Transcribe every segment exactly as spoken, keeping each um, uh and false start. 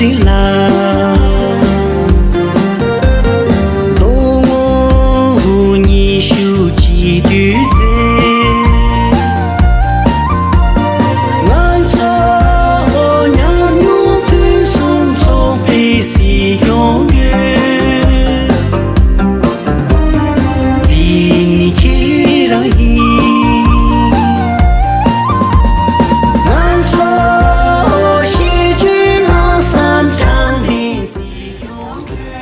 ལ། ལོ་ངོ་ཉི་ཤུ་གཅིག་དུས་ཚེ། ང་ཚོ་ཉམས་མྱོང་ཕུན་སུམ་ཚོགས་པའི་སྲིད་སྐྱོང་གི། འདི་ནི་ཁྱེད་རང་ཡིན། ང་ཚོ་གཞིས་བྱེས་ལྷག་བསམ་དྲང་བདེན་སྲིད་སྐྱོང་གི།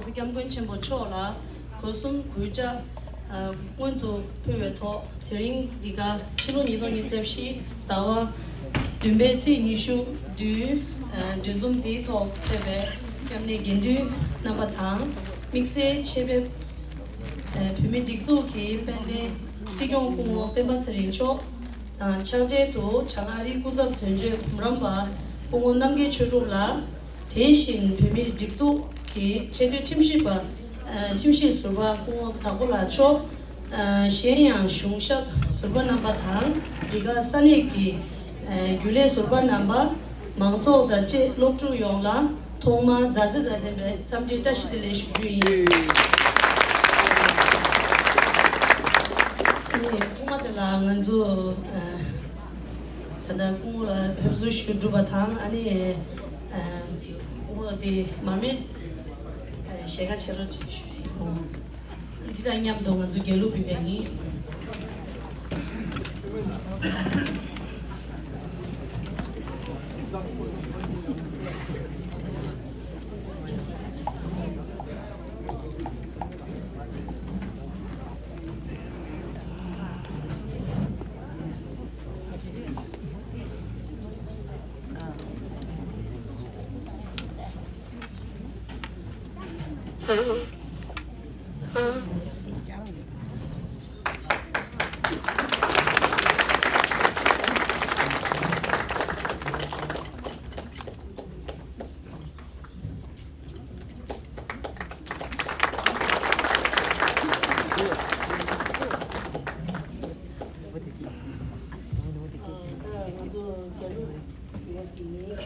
སྐྱབས་མགོན་ཆེན་པོ་མཆོག་ལ་གུས་གསུམ་གུས་ཕྱག་སྔོན་དུ་ཕུལ་བའི་ཐོག་དེ་རིང་འདི་ག་ཕྱི་ལོ་ཉིས་སྟོང་ཉི་ཤུ་རྩ་བཞི་ཟླ་བ་བདུན་པའི་ཚེས་ཉི་ཤུ་བདུན། ཨ། འདུ་འཛོམས་འདིའི་ཐོག་ཕེབས་པའི་སྐྱབས་གནས་དགེ་འདུན་རྣམ་པ་དང་། དམིགས་བསལ་ཆེད་ཕེབས་ཨ། བོད་མིའི་སྒྲིག་འཛུགས་ཀྱི་དཔལ་ལྡན་སྲིད་སྐྱོང་སྐུ་ངོ་སྤེན་པ་ཚེ་རིང་མཆོག་དང་། ཕྱག་སྦྲེལ་དུ་བྱང་ཨ་རིའི་སྐུ་ཚབ་དོན་གཅོད་འབུམ་རམས་པ་སྐུ་ངོ་རྣམ་རྒྱལ་ཆོས་གྲུབ་ལགས། དེ་བཞིན་བོད་མིའི་སྒྲིག་འཛུགས་ཀྱི་ཆེས་མཐོའི་ཁྲིམས་ཞིབ་པ། ཨ། ཁྲིམས་ཞིབ་ཟུར་པ་སྐུ་ངོ་དྭགས་པོ་ལགས་མཆོག་ཨ། གཞན་ཡང་གཞུང་ཞབས་ཟུར་པ་རྣམ་པ་དང་། འདི་ག་ས་གནས་ཀྱི་ཨ། རྒྱུན་ལས་ཟུར་པ་རྣམ་པ། མང་ཚོགས་དང་བཅས་སློབ་ཕྲུག་ཡོངས་ལ་ཐོག་མར་མཛའ་བརྩེ་དང་ལྡན་པའི་འཚམས་འདྲི་བཀྲ་ཤིས་བདེ་ལེགས་ཞུ་རྒྱུ་ཡིན། ཨ་ནི་ཐོག་མ་དེ་ལ་ང་ཚོ་ཨ། ད་ལྟ་སྐུ་ངོ་ལ་ཕེབས་བསུ་ཞུ་གྲུབ་པ་དང་། ཨ་ནི་ཨ། སྐུ་ངོ་དེ་མར་མེ་ཨ། ཞལ་ཁ་ཕྱེ་རོགས་ཞེས་ཞུ་ཡི། འདི་དང་མཉམ་དུ་ང་ཚོ་རྒྱལ་གླུ་འབུལ་བ་ཡིན། ང་ཚོ་རྒྱལ་གླུ་ཞུ་ཡ་དེ་ཡིན།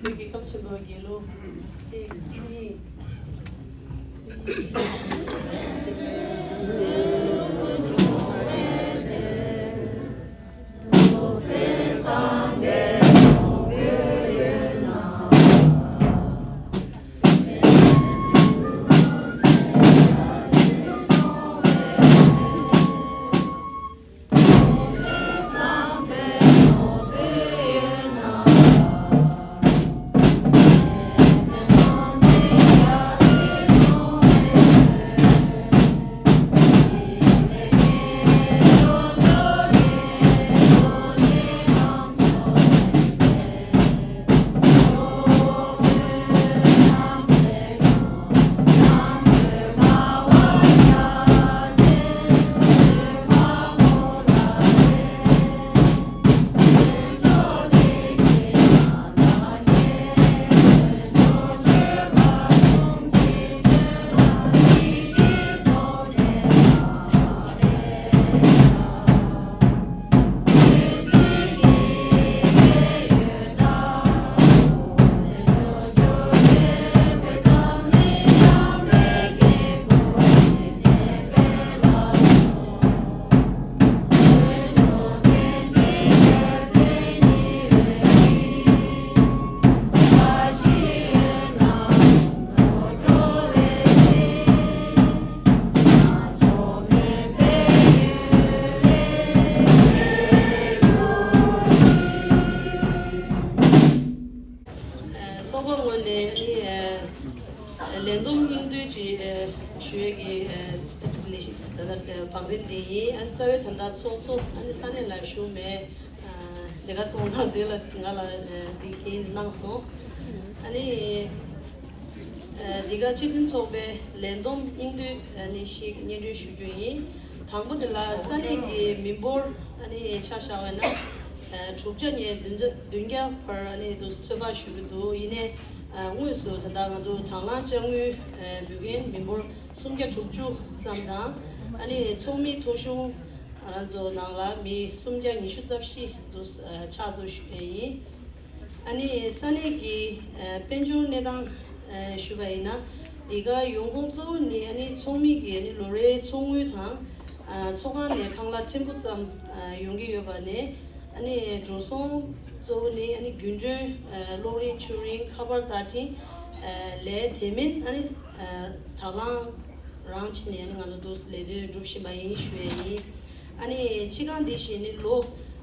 བོད་ཀྱི་སྐབས་ཆེན་པོའི་རྒྱལ་གླུ་གཅིག་གཉིས། ཚོགས་པ་ངོས་ནས་ནི་ལས་བསྡོམས་སྙིང་བསྡུས་ཀྱི་ཞུ་ཡས་ཀྱི་ལས་ཤིག་ད་ལྟ་བང་རིམ་འདི་ཡིན། ཨ་ནི་རྩ་བའི་ད་ལྟ་ཚོགས་གཙོ་ཨ་ནི་ས་གནས་ལ་བཞུགས་མེད། ཨ། མཇལ་ཁ་སོང་ཙང་དེ་ལ་ང་ལ་འདི་འདི་གནང་སོང་། ཨ་ནི་ཨ། འདི་ག་སྤྱི་མཐུན་ཚོགས་པའི་ལས་བསྡོམས་སྙིང་བསྡུས་ཨ་ནི་ཞིག་སྙན་སྒྲོན་ཞུ་རྒྱུ་ཡིན། དང་པོ་དེ་ལ་ས་གནས་ཀྱི་མི་འབོར་ཨ་ནི་ཆ་བཞག་པ་ཡིན་ན། ཨ། དྲུག་བརྒྱ་ནས་བདུན་བརྒྱ་བདུན་བརྒྱ་བར་ཨ་ནི་དུ་ཚོད་དཔག་ཞུ་གི་འདུག་ཡིན་ནའི་ཨ། དངོས་སུ་ད་ལྟ་ང་ཚོ་དང་བླངས་དཔྱ་དངུལ་ཨ། འབུལ་མཁན་མི་འབོར་སུམ་བརྒྱ་དྲུག་ཅུ་ཙམ་དང་། ཨ་ནི་ཚོགས་མི་ཐོ་གཞུང་ང་རང་ཚོ་ནང་ལ་མི་སུམ་བརྒྱ་ཉི་ཤུ་རྩ་བཞི་དུ་ཨ། ཆགས་འདུག་ཞུ་ཡས་ཡིན། ཨ་ནི་ས་གནས་ཀྱི་ཨ། དཔལ་འབྱོར་གནས་སྟངས་ཨ། ཞུས་པ་ཡིན་ན། འདི་ག་ཡོང་ཁུངས་གཙོ་བོ་ནི་ཨ་ནི་ཚོགས་མི་གི་ཨ་ནི་ལོ་རེའི་ཚོགས་དངུལ་དང་། ཨ། ཚོགས་ཁང་ནས་ཁང་གླ་ཕྲན་བུ་ཙམ་ཨ། ཡོང་གི་ཡོད་པ་ནས། ཨ་ནི་འགྲོ་སོང་གཙོ་བོ་ནི་ཨ་ནི་རྒྱུན་གྲོན། ཨ། གློག་རིན་ཆུ་རིན་ཁ་པར་བརྡ་འཕྲིན། ཨ། ལས་དེ་མིན་ཨ་ནི་ཨ། དང་བླངས་རང་བྱས་ནས་ཨ་ནི་ང་ཚོ་འདུག་ལས་དོན་སྒྲུབ་བཞིན་པ་ཡིན་ཞུ་ཡས་ཡིན། ཨ་ནི་སྤྱི་ཁང་འདི་བཞིན་ནི་ལོ་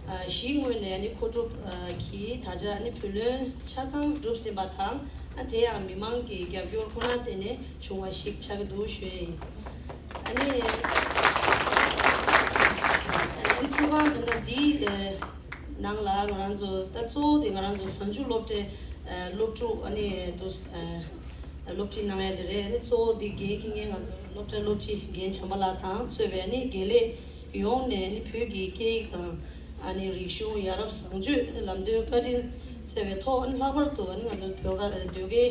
ཨ། བཞིའི་སྔོན་ནས་ཨ་ནི་མཁོ་སྒྲུབ་ཨ། གྱིས་ད་ཆ་ཨ་ནི་བུ་ལོན་ཆ་ཚང་གྲུབ་ཟིན་པ་དང་ ཨ་དེ་ཡང་མི་མང་གི་རྒྱབ་སྐྱོར་ཁོ་ན་བརྟེན་ནས་བྱུང་བ་ཞིག་ཆགས་ཀྱི་འདུག་ཞུ་ཡས་ཡིན། ཨ་ནི་ཨ་ནི་ཚོགས་ཁང་དེ་འདྲ་འདིའི་ནང་ལ་ང་རང་ཚོ་ད་གཙོ་བོ་དེ་ང་རང་ཚོ་གཟའ་མཇུག་སློབ་གྲྭའི་སློབ་ཕྲུག་ཨ་ནི་དུ་སློབ་ཁྲིད་གནང་ཡས་དེ་རེད། ཨ་ནི་གཙོ་བོ་འདི་འགན་འཁྱེར་མཁན་ང་ཚོ་སློབ་གྲྭ་སློབ་སྤྱི་རྒན་བྱམས་པ་ལགས་དང་གཙོས་པའི་ཨ་ནི་དགེ་ལས་ཡོངས་ནས་ཨ་ནི་བོད་ཀྱི་སྐད་ཡིག་དང་ཨ་ནི་རིག་གཞུང་ཡ་རབས་བཟང་སྤྱོད་ཨ་ནི་ལམ་སྟོན་བཀའ་དྲིན་བསྩལ་བའི་ཐོག་ཨ་ནི་ལྷག་པར་དུ་ཨ་ནི་ང་ཚོ་བོད་ཀ་ཟློས་དགེ་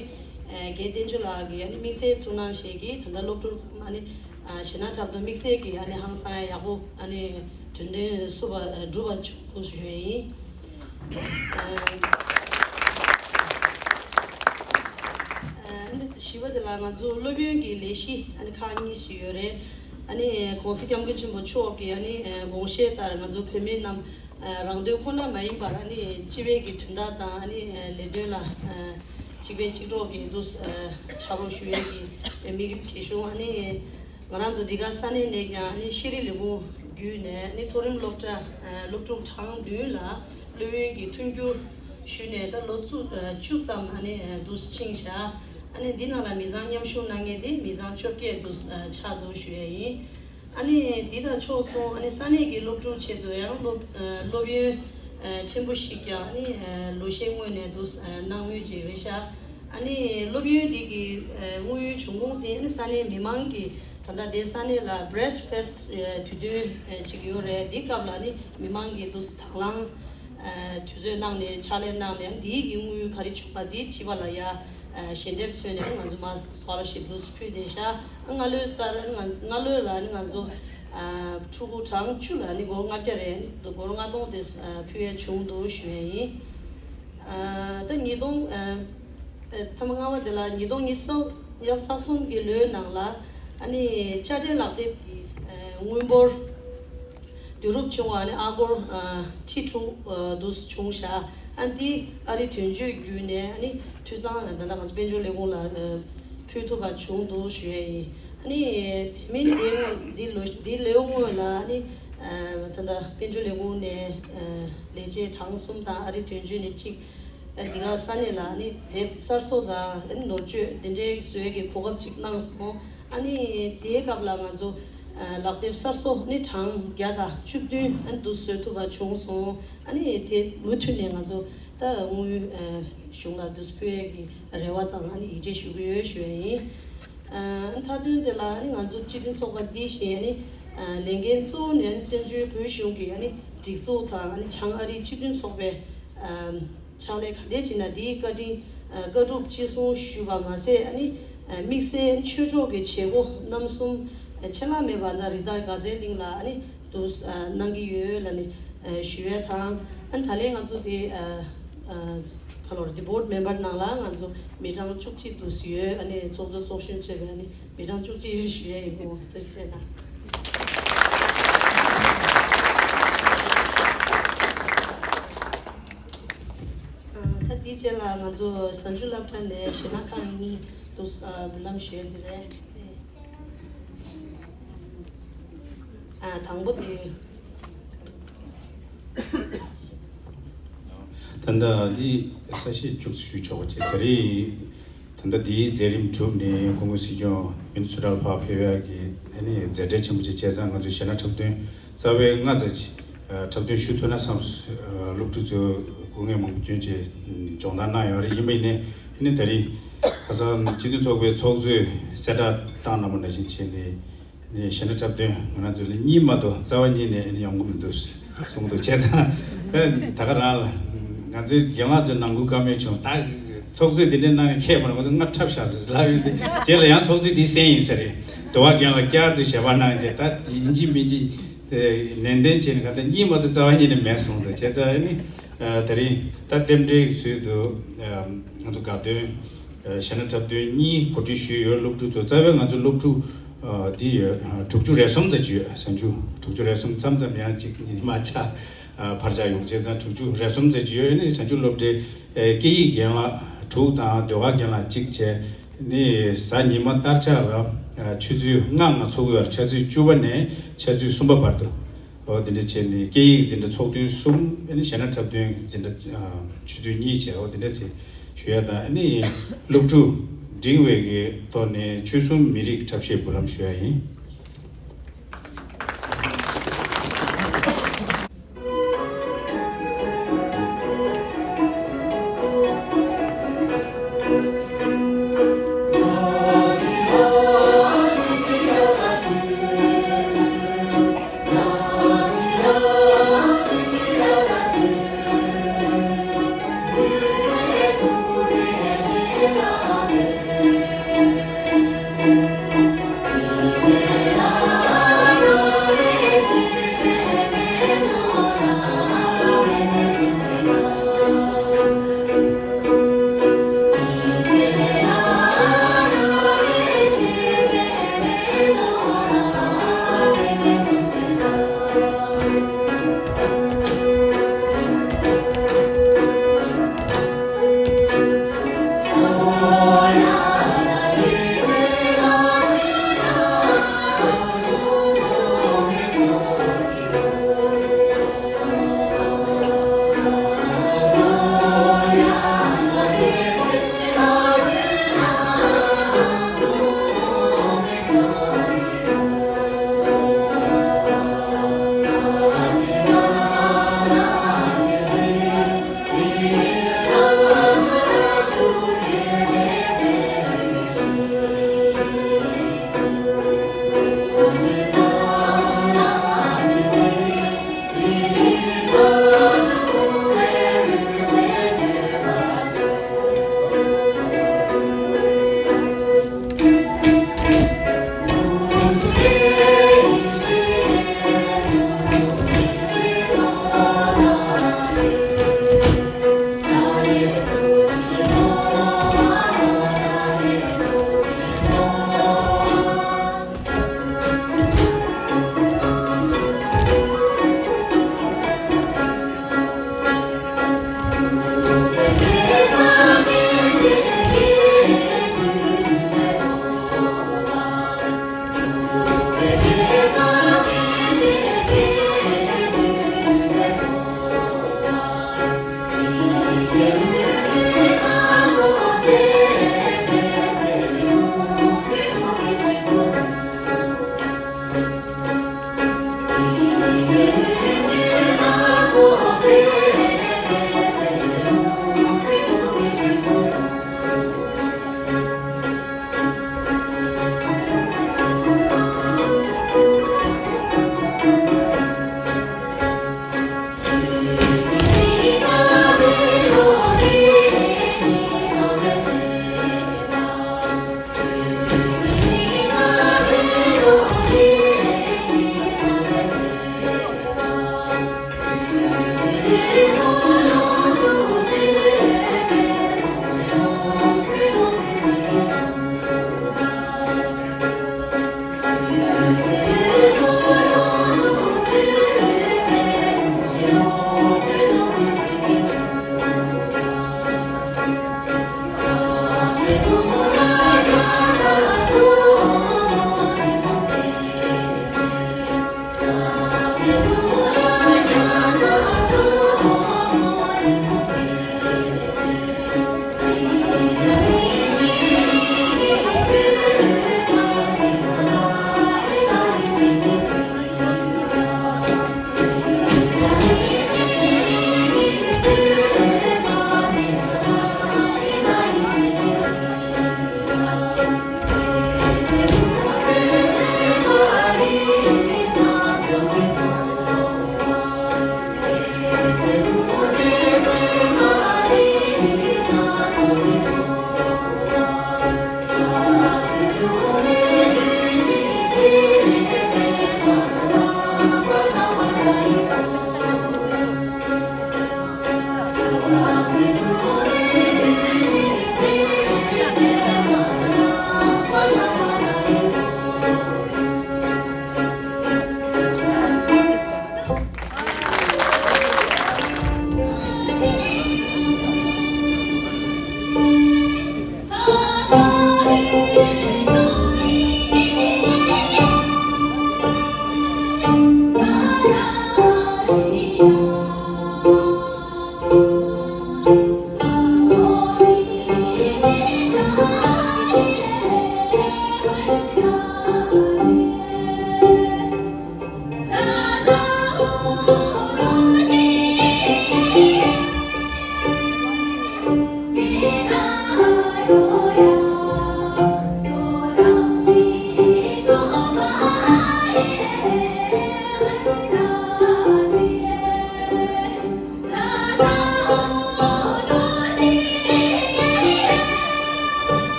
རྒན་བསྟན་ཆོས་ལགས་ཀྱིས་ཨ་ནི་དམིགས་བསལ་ཐུགས་སྣང་བཞེས་ཀྱིས་ད་ལྟ་སློབ་ཕྲུག་ཚང་མ་ཨ་ནི་གཞས་སྣ་འཁྲབ་སྟོན་དམིགས་བསལ་གྱིས་ཨ་ནི་ཧང་སང་ཡག་པོ་ཨ་ནི་དོན་ལྡན་བསུ་བ་འགྲུབ་པ་བྱུང་དགོས་ཞུ་ཡས་ཡིན། ཨ་ནི་བཞི་པ་དེ་ལ་ང་ཚོ་སློབ་ཡོན་གྱི་ལས་གཞི་ཨ་ནི་ཁག་གཉིས་ཤིག་ཡོད་རེད། ཨ་ནི་༸གོང་ས་༸སྐྱབས་མགོན་ཆེན་པོ་མཆོག་གི་ཨ་ནི་དགོངས་བཞེད་ལྟར་ང་ཚོ་བོད་མི་རྣམས་རང་དོན་ཁོ་ན་མ་ཡིན་པར་ཨ་ནི་སྤྱི་པའི་གི་དོན་དག་དང་ཨ་ནི་ལས་དོན་ལ་གཅིག་ཕན་གཅིག་གྲོགས་ཀྱི་འདུ་ཕྱག་རོགས་ཞུ་ཡས་ཀྱི་དམིགས་ཡུལ་གྱི་གཞུང་ཨ་ནི་ང་རང་ཚོ་འདི་ག་ས་གནས་ནས་ཀྱང་ཨ་ནི་ཤེས་རིག་ལས་ཁུངས་བརྒྱུད་ནས་ཨ་ནི་མཐོ་རིམ་སློབ་གྲྭ་སློབ་ཕྲུག་གྲངས་བདུན་ལ་སློབ་ཡོན་གྱི་མཐུན་འགྱུར་ཞུས་ནས་ད་ལོ་ཚུ་བཅུ་ཙམ་ཨ་ནི་འདུ་ཕྱིན་བཞག་ཨ་ནི་འདི་ནང་ལ་མི་ཚང་མཉམ་ཞུགས་གནང་མཁན་དེ་མི་ཚང་བཅོ་བརྒྱད་འདུ་ཆགས་འདུག་ཞུ་ཡས་ཡིན། ཨ་ནི་འདི་དང་ཕྱོགས་མཚུངས་ཨ་ནི་ས་གནས་ཀྱི་སློབ་ཕྲུག་ཆེད་དུ་ཡང་སློབ་སློབ་ཡོན་ཕྲན་བུ་ཞིག་ཀྱང་ཨ་ནི་ལོ་ཤས་སྔོན་ནས་འདུ་གནང་མུས་ཅིག་རེད་ཤག་ཨ་ནི་སློབ་ཡོན་འདི་གི་དངོས་ཡོད་བྱུང་ཁུངས་དེ་ཨ་ནི་ས་གནས་མི་མང་གི་ད་ལྟ་དེ་ས་གནས་ལ་Bread Fest་དུས་སྟོན་ཅིག་ཡོད་རེད། འདི་སྐབས་ལ་ཨ་ནི་མི་མང་གི་འདུ་དང་བླངས་དུས་ཚོད་གནང་ནས་ཕྱག་ལས་གནང་ནས་འདིའི་གི་དངོས་ཡོད་ག་རེ་བྱུང་བ་འདི་སྤྱི་པ་ལ་ཡ་ཞལ་འདེབས་མཚོན་ནས་ང་ཚོ་མ་scholarship་འདུ་ཕུལ་བསྡད་ཤག་སྔ་ལོའི་ལྟར་ང་སྔ་ལོའི་ལ་ནི་ང་ཚོ་ཕྲུ་གུ་གྲངས་བཅུ་ལ་ནི་སྒོར་ལྔ་བརྒྱ་རེ་སྒོར་ལྔ་སྟོང་དེ་ཕུལ་ཡས་བྱུང་འདུག་ཞུ་ཡས་ཡིན། ད་ཉིས་སྟོང་ཐེངས་མ་ལྔ་པ་དེ་ལ་ཉིས་སྟོང་ཉི་ཤུ་རྩ་གསུམ་གྱི་ལོའི་ནང་ལ་ཨ་ནི་དཔྱ་ཁྲལ་ལག་དེབ་ཀྱི་དངུལ་འབོར་བསྡུ་རུབ་བྱུང་བ་ནི་ཨ་སྒོར་ཁྲི་དྲུག་འདུ་བྱུང་ཤག་ཨ་འདི་ཨ་རི་དོན་གཅོད་བརྒྱུད་ནས་ཨ་ནི་འཐུས་ཚང་ད་ལྟ་ང་ཚོ་དཔལ་འབྱོར་ལས་ཁུངས་ལ་ཕུལ་ཐུབ་པ་བྱུང་འདུག་ཞུ་ཡས་ཡིན། ཨ་ནི་དེ་མིན་དེའི་སྔོན་འདི་ལོ་འདི་ལོའི་སྔོན་ལ་ཨ་ནི་ད་ལྟ་དཔལ་འབྱོར་ལས་ཁུངས་ནས་ལས་བྱེད་གྲངས་གསུམ་དང་ཨ་རི་དོན་གཅོད་ནས་གཅིག་འདི་ག་ས་གནས་ལ་ནི་དེབ་གསར་བཟོ་དང་ནོར་བཅོས་འདི་འདྲའི་བཟོ་ཡས་ཀྱི་གོ་སྐབས་ཅིག་གནང་སོང་། ཨ་ནི་དེའི་སྐབས་ལ་ང་ཚོ་ལག་དེབ་གསར་བཟོ་ནི་གྲངས་བརྒྱ་དང་བཅུ་བདུན་ཨ་ནི་འདུ་བཟོ་ཐུབ་པ་བྱུང་སོང་། ཨ་ནི་དེ་མུ་མཐུད་ནས་ང་ཚོ་ད་དངུལ་གཞུང་ལ་འདུ་ཕུལ་ཡས་ཀྱི་རེ་བ་དང་ཨ་ནི་ཡིད་ཆེས་ཞུ་གི་ཡོད་ཞུ་ཡས་ཡིན། མཐའ་དོན་དེ་ལ་ཨ་ནི་ང་ཚོ་སྤྱི་མཐུན་ཚོགས་པ་འདི་བཞིན་ཨ་ནི་ལས་འགན་གཙོ་བོ་ནི་ཨ་ནི་བཙན་བྱོལ་བོད་གཞུང་གི་ཨ་ནི་སྒྲིག་འཛུགས་དང་ཨ་ནི་བྱང་ཨ་རིའི་སྤྱི་མཐུན་ཚོགས་པའི་ཕྱག་ལས་ག་འདྲས་བྱས་ན་དེའི་བཀའ་དྲིན་བཀའ་སྒྲུབ་ཅི་གསུང་ཞུས་པ་མ་ཟད་ཨ་ནི་དམིགས་བསལ་ཆོས་ཕྱོགས་ཀྱི་བྱེད་སྒོ་རྣམ་གསུམ་ཆད་ལྷག་མེད་པ་ད་རི་དྭགས་དགའ་ཚལ་གླིང་ལ་ཨ་ནི་དུ་གནང་གི་ཡོད་ལ་ནི་ཞུ་ཡས་དང་ཨ་ནི་ད་ལན་ང་ཚོ་དེ་ཁ་ལོར་དེ་board member་ནང་ལ་ང་ཚོ་མི་གྲངས་བཅུ་གཅིག་དུ་ཡོད། ཨ་ནི་ཚོགས་གཙོ་ཚོགས་གཞོན་བཅས་པའི་ཨ་ནི་མི་གྲངས་བཅུ་གཅིག་ཡོད་ཞུ་ཡས་ཡིན་གོ་ཐུགས་རྗེ་ཆེ་གནང་། ད་དེའི་རྗེས་ལ་ང་ཚོ་གཟའ་མཇུག་སློབ་གྲྭ་ནས་གཞས་སྣ་ཁག་གཉིས་འདུག་འབུལ་ལམ་ཞུ་ཡས་འདི་རེད། ཨ་དང་པོ་དེ། ད་ལྟ་འདི་གསལ་བཤད་ཅུང་ཙམ་ཞུ་ཆོག་པ་བྱས། ད་རེས་ད་ལྟ་འདིའི་མཛད་རིམ་གྲུབ་ནས་སྐུ་ངོ་སྲིད་སྐྱོང་མི་ནི་སོ་ཊར་ཕར་ཕེབས་ཡག་གི་ཨ་ནི་མཛད་བྲེལ་ཆེན་པོ་ཅིག་བྱས་ཙང་ང་ཚོས་གཞས་སྣ་འཁྲབ་སྟོན་རྩ་བའི་ལྔ་ཙམ་ཅིག་འཁྲབ་སྟོན་ཞུ་ཐུབ་ན་བསམས། སློབ་ཕྲུག་ཚོས་སྐུ་ངལ་མང་པོ་བསྐྱོན་བྱས་སྦྱོང་བརྡར་གནང་ཡོད་རེད། ཡིན་པ་ཡིན་ནའི་ཨ་ནི་ད་རེས་ཁ་སང་སྤྱི་མཐུན་ཚོགས་པའི་ཚོགས་གཙོས་གསལ་བསྒྲགས་བཏང་གནང་པ་ནང་བཞིན་བྱས་ནས། ནས་གཞས་སྣ་འཁྲབ་སྟོན་ང་རང་ཚོ་ལ་གཉིས་མ་གཏོགས་རྩ་བ་ཉིད་ནས་ཡོང་གི་མི་འདུག་གསུངས་འདུག་བྱས་ཙང་ད་ག་རང་ལ་ང་ཚོའི་རྒན་ལགས་ཚོའི་ནང་ཁུལ་བཀའ་མོལ་བྱུང་། ད་ཚོགས་གཙོས་དེ་འདྲའི་གནང་ནས་ཁྱད་པར་ང་ཚོ་སྔ་འཁྲབ་བཞག་ཟེར་ལབ་ཡོད་དེ་རྗེས་ལ་ཡང་ཚོགས་གཙོས་དེ་གསན་ཡིན་ས་རེད། འདུལ་བ་རྒན་ལགས་བསྐྱར་དུ་ཞལ་པར་གནང་བྱས་ད་ཡིན་གཅིག་མིན་གཅིག་ནན་ཏན་བྱས་ནས་ག་ད་གཉིས་མ་གཏོགས་རྩ་བ་ཉིད་ནས་མེད་གསུངས་འདུག་བྱས་ཙང་ནི་ད་རིང་ད་རྟེན་འབྲེལ་གྱི་ཚུལ་དུ་ང་ཚོ་དགའ་སྟོན། གཞས་སྣ་འཁྲབ་སྟོན་གཉིས་གོ་སྒྲིག་ཞུས་ཡོད། སློབ་ཕྲུག་ཚོ་རྩ་བའི་ང་ཚོ་སློབ་ཕྲུག་འདི་ཡོད་དྲུག་ཅུ་རེ་གསུམ་ཙམ་ཅིག་ཡོད། གཟའ་མཇུག་དྲུག་ཅུ་རེ་གསུམ་མཚམས་མཚམས་ཡང་གཅིག་གཉིས་མ་ཆག་ཕར་ཆག་ཡོང་བྱས་ཙང་དྲུག་ཅུ་རེ་གསུམ་ཙམ་ཅིག་ཡོད། ནི་གཟའ་མཇུག་སློབ་གྲྭའི་སྐད་ཡིག་རྒན་ལགས་དྲུག་དང་ཟློས་གར་རྒན་ལགས་གཅིག་བྱས་ནི་གཟའ་ཉི་མ་སྟར་ཆག་ལ་ཆུ་ཚོད་ལྔ་ང་ཚོགས་ཡོད། ཆུ་ཚོད་བཅུ་པ་ནས་ཆུ་ཚོད་གསུམ་པ་བར་དུ། འོ་དེ་འདྲ་བྱས་ནས་སྐད་ཡིག་འཛིན་གྲྭ་ཚོགས་ཐུན་གསུམ། ཨ་ནི་གཞས་སྣ་འཁྲབ་སྟོན་འཛིན་གྲྭ་ཆུ་ཚོད་གཉིས་བྱས། འོ་དེ་འདྲ་བྱས་ ཞུ་ཡ་དང་ཨ་ནི་སློབ་ཕྲུག་འབྲིང་བའི་གི་ཐོག་ནས་ཆོལ་གསུམ་མི་རིགས་འཁྲབ་གཞས་འབུལ་ལམ་ཞུ་ཡ་ཡིན།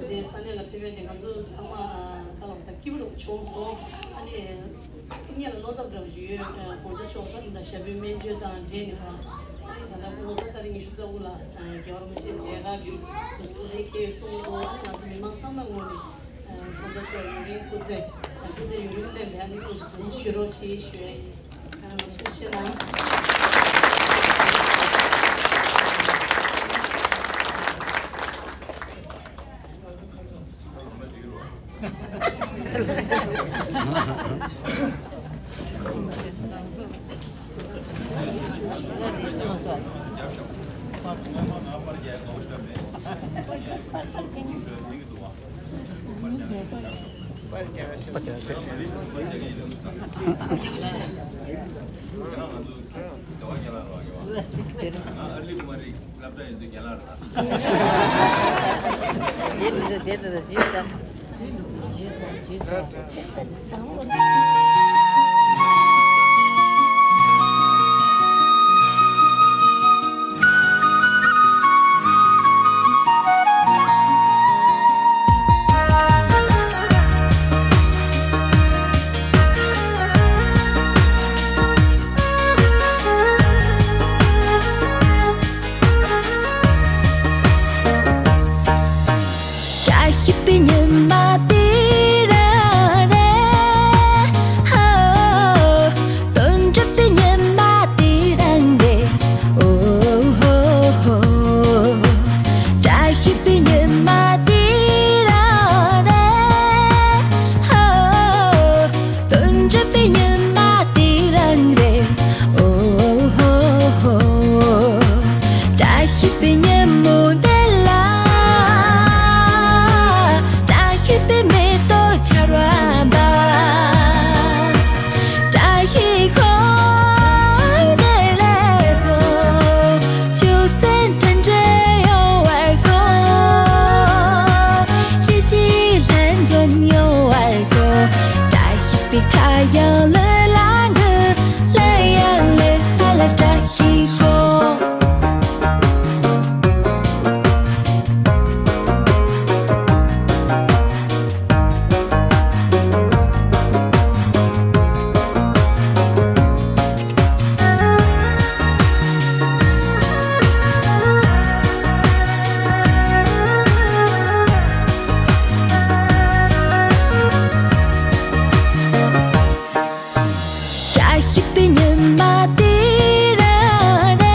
དེ་ས་གནས་ལ་ཕེབས་པའི་དེ་ང་ཚོ་ཚང་མ་ཁ་ལོ་ད་སྐྱིད་པོ་བྱུང་སོང་། ཨ་ནི་སྐུ་ངལ་ལོ་ཙམ་འདྲ་བོ་ཞིག་ཡོད། གོང་ས་མཆོག་ད་ད་ཞབས་པད་སྨན་བཅོས་དང་འབྲེལ་ནས་ཨ་ནི་ད་ལྟ་སྐུ་ངོ་ད་ཏ་རིག་ཉི་ཤུ་རྩ་དགུ་ལ་རྒྱལ་བ་རིན་པོ་ཆེ་མཇལ་ཁ་གི་དུས་ཚོད་དེ་སྐྱེལ་སོང་འདུག་ཨ་ནི་ང་ཚོ་མི་མང་ཚང་མའི་ངོས་ནས་གོང་ས་མཆོག་ཡུན་རིང་སྐུ་ཚེ་སྐུ་ཚེ་ཡུན་རིང་བརྟན་པའི་ཨ་ནི་སྐུ་ཚེ་ཞུ་རོགས་གྱིས་ཞུ་ཡ་ཡིན། ཐུགས་རྗེ་གནང་། བཀྲ་ཤིས་པའི་ཉི་མ་དེ་རང་རེད། ཧོ། དོན་གྲུབ་པའི་ཉི་མ་དེ་རང་རེད། ཨོ་ཧོ་ཧོ། བཀྲ་ཤིས་པའི་ཉི་མ་དེ་རང་རེད། ཧོ། དོན་གྲུབ་པའི་ཉི་མ་དེ་རང་རེད། ཨོ་ཧོ་ཧོ། བཀྲ་ཤིས་པའི་ཉིན་མོ་འདི་ལ། བཀྲ་ཤིས་པའི་མེ་ཏོག་ཆར་བ་འབབ། བཀྲ་ཤིས་ཤོག་དེ་ལས་ཤོག་ཆུ་སྲིན་མཐུན་སྒྲིལ་ཡོང་བར་ཤོག་ཤེས་བྱའི་ལྷན་འཛོམས་ཡོང་བར་ཤོག་བཀྲ་ཤིས་པའི་ཁ་གཡང་ལི་ལ་གུ་ལི་ཡང་ལི་ཧ་ལ་བཀྲ་ཤིས་ཤོག་བཀྲ་ཤིས་པའི་ཉི་མ་དེ་རང་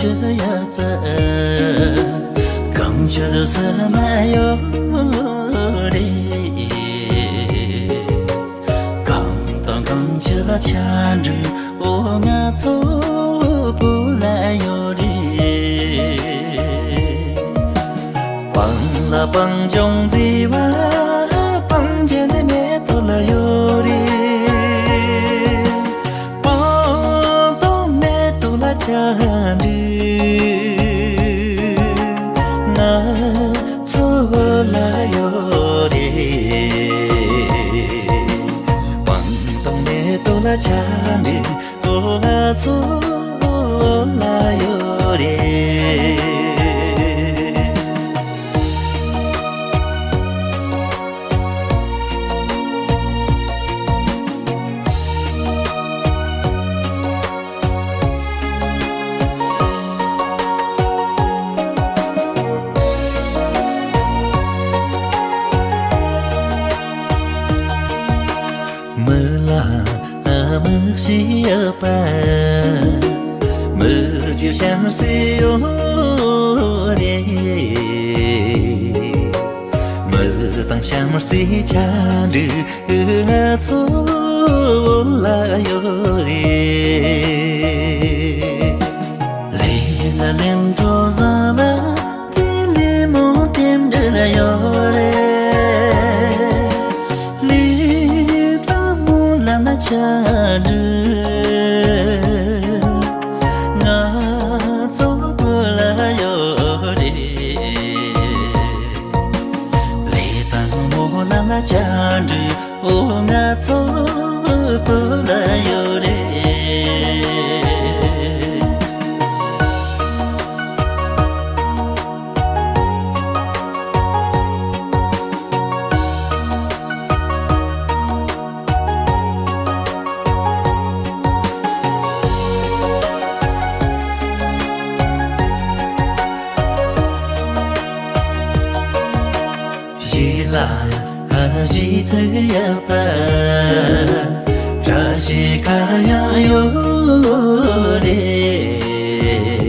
ཡ་པ་གང་ཆོད་ས་མ་ཡོད་རེད། གང་དང་གང་ཆོད་ལ་ཆ་འདྲི་འོ་ང་ཚོ་བུ་ལ་ཡོད་རེད། སྤང་ལ་སྤང་ལྗོངས་མཛེས་པ། སྤང་བྱེད་ནི་མེ་ཏོག་ལ་ཡོད་རེད། སྤང་ཐང་མེ་ཏོག་ལ་ཆ་འདྲི་ང་ཚོ་ལ་ཡོད་རེད། སྤང་ཐང་མེ་ཏོག་ལ་ཆ་འདྲི། ང་ཚོ་ལ་ཡོད་རེད། མི་ལ་མི་ཤེས་པ། མི་རྒྱུ་བྱམས་བརྩེ་ཡོད་རེད། མི་དང་བྱམས་བརྩེ་ཆ་འདྲི་ང་ཚོ་ལ་ཡོད་རེད། ལས་ལ་ལེན་འགྲོ་བཟང་བ། དེ་ལས་མོ་དེ་འདྲ་ལ་ཡོད་རེད། ལས་དང་སྨོན་ལམ་ལ་ཆ་འདྲི་ང་ཚོ་བུ་ལ་ཡོད་རེད། ལས་དང་སྨོན་ལམ་ལ་ཆ་འདྲི་འོ་ང་ཚོ་བུ་ལ་ཡོད་རེད། གཞས་ལ་གཞས་ཚིག་ཡག་པ། བཀྲ་ཤིས་ཁ་གཡང་ཡོད་རེད།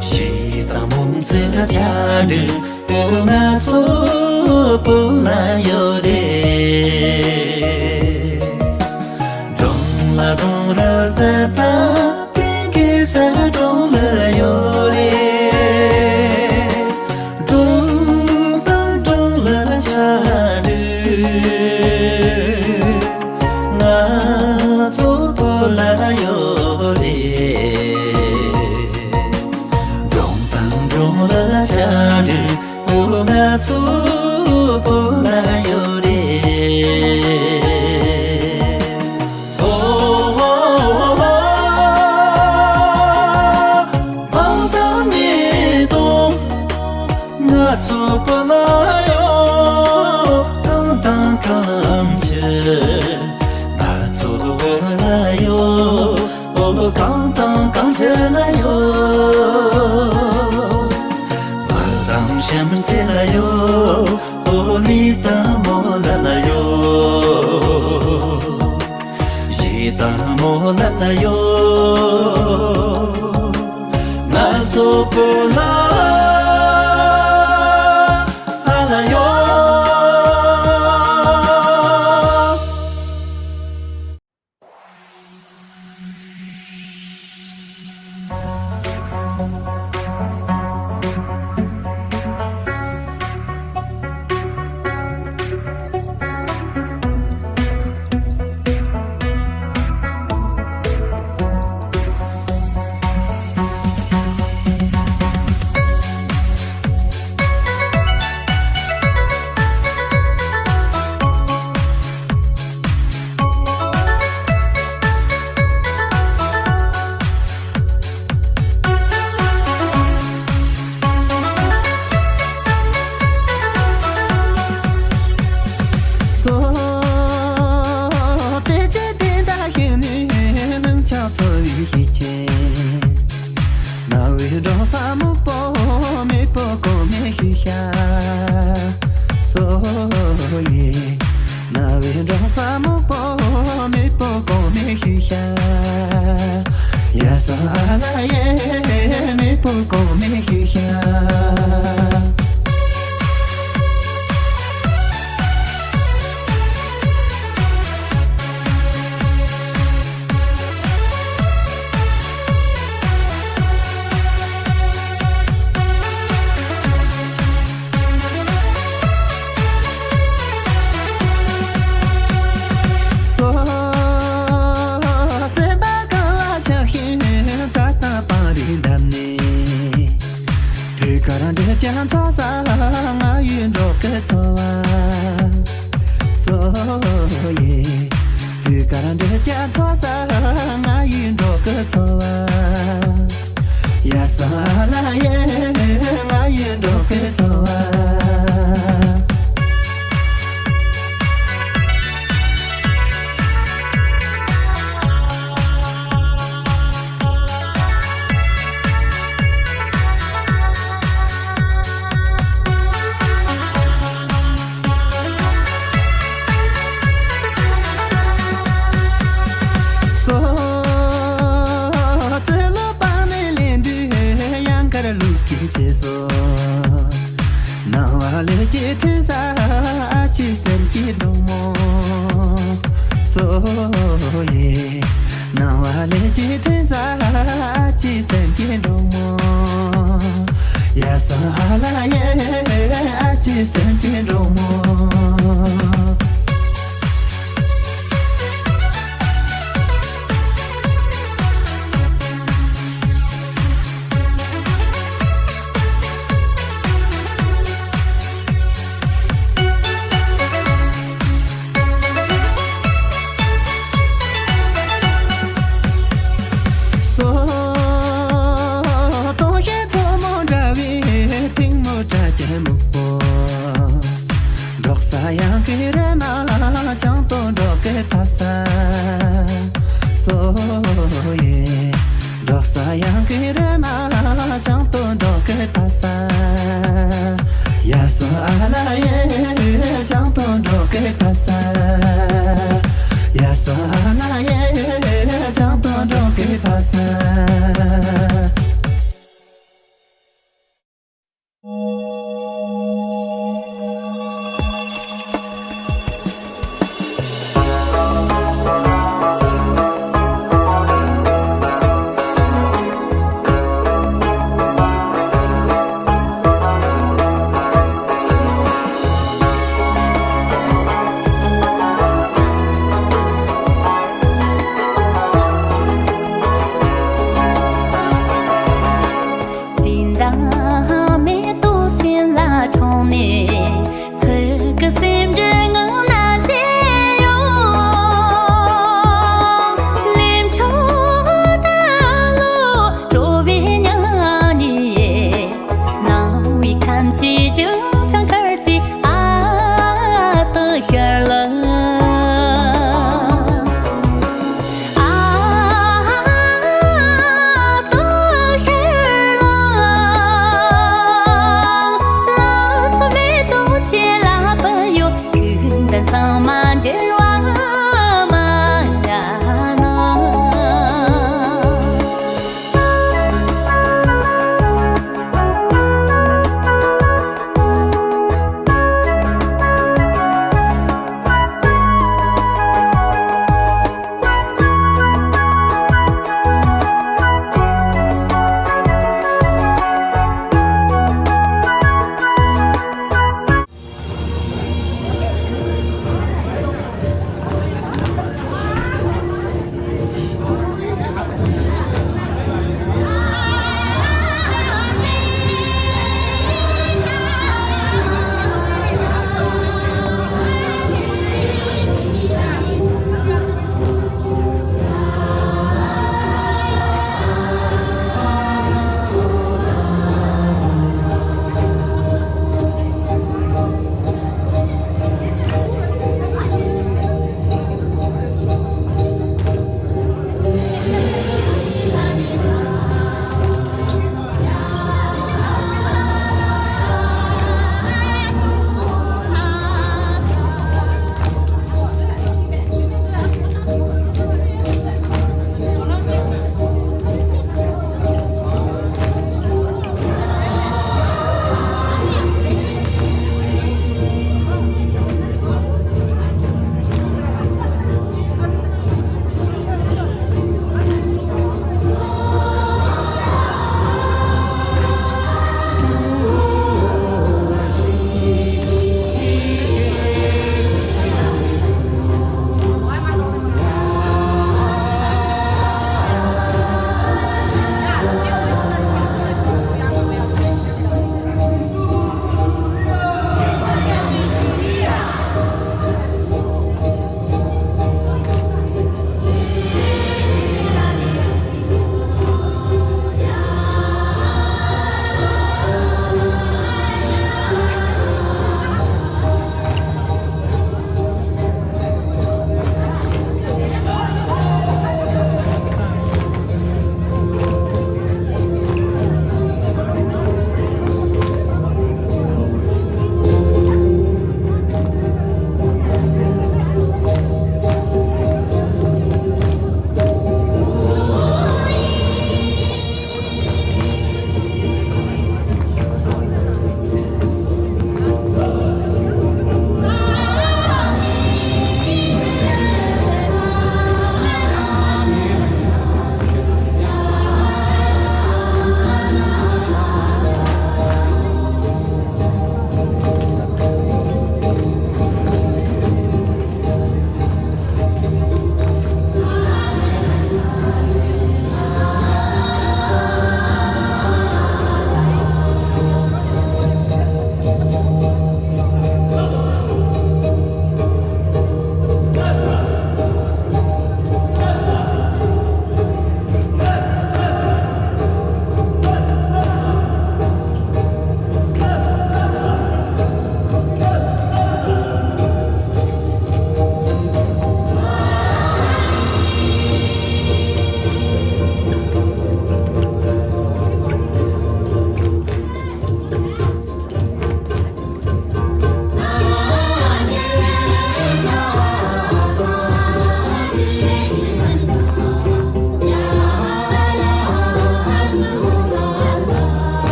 གཞས་དང་མོ་ཚིག་ལ་ཆ་འདྲི་ང་ཚོ་བོད་ལ་ཡོད་རེད། སྒྲུང་ལ་སྒྲུང་ར་ཟེར་པ། དེང་གི་ས་སྒྲུང་ལ་ཡོད་རེད། སྒྲུང་དང་སྒྲུང་ལ་ཆ་འདྲི་ང་ཚོ་བོད་ལ་ཡོད་རེད། སྒྲུང་དང་སྒྲུང་ལ་ཆ་འདྲི་ང་ཚོ་བོད་ལ་ཡོད་རེད། ཨོ། སྤང་ཐང་མེ་ཏོག་ང་ཚོ་བོད་ལ་ཡོད། གང་དང་གང་ཕྱིར་ང་ཚོ་བོད་ལ་ཡོད། ཨོ། གང་དང་གང་ཕྱིར་ལ་ཡོད། མི་དང་བྱམས་བརྩེ་ལ་ཡོད། ཨོ། ལས་དང་སྨོན་ལམ་ལ་ཡོད། གཞས་དང་སྨོན་ལམ་ལ་ཡོད། ང་ཚོ་བོད་ལ་ཨ་ལ་ཡོད། སོ། དེ་ཅི་དེ་འདྲ་ཞིག་ནི་ལྷུན་ཆགས་འཚོ་བའི་ཤུལ་ཆེ། རྣ་བའི་འགྲོ་ས་སྨུག་པོ་མེད་པོ་གོ་མེད་ཤུལ་ཤ། སོ་ཡི། རྣ་བའི་འགྲོ་ས་སྨུག་པོ་མེད་པོ་གོ་མེད་ཤུལ་ཤ། ཡ་ས་ཨ་ལ་ཡེ། རྒྱ་མཚོ་ས་ང་ཡི་འགྲོ་ཀི་ཚོ་བ། ཡ་ས་ལ་ཡེ་ང་ཡི་འགྲོ་ཀི་ཚོ་བ། སོ། ཚེ་ལོ་པང་ནས་ལེན་དུས་ཡང་དཀར་ལུག་གི་ཚེ་སོ། སྣང་བ་ལས་ཀྱི་ཐོས་ས་ཨ་ཅེ་སེམས་ཀྱི་འབྲོག་མོ། སོ་ཡེ། སྣང་བ་ལས་ཀྱི་ཐོས་ས་ཨ་ཅེ་སེམས་ཀྱི་འབྲོག་མོ། ཡ་ས་ལ་ཡེ་ཨ་ཅེ་སེམས་ཀྱི་འབྲོག་མོ། སོ། དོ་ཤལ་མཚོ་མོ་འདྲ་བའི་ཐིང་མོ་སྒྲ་སྐད་སྨུག་པོ། འབྲོག་ས་ཡང་གི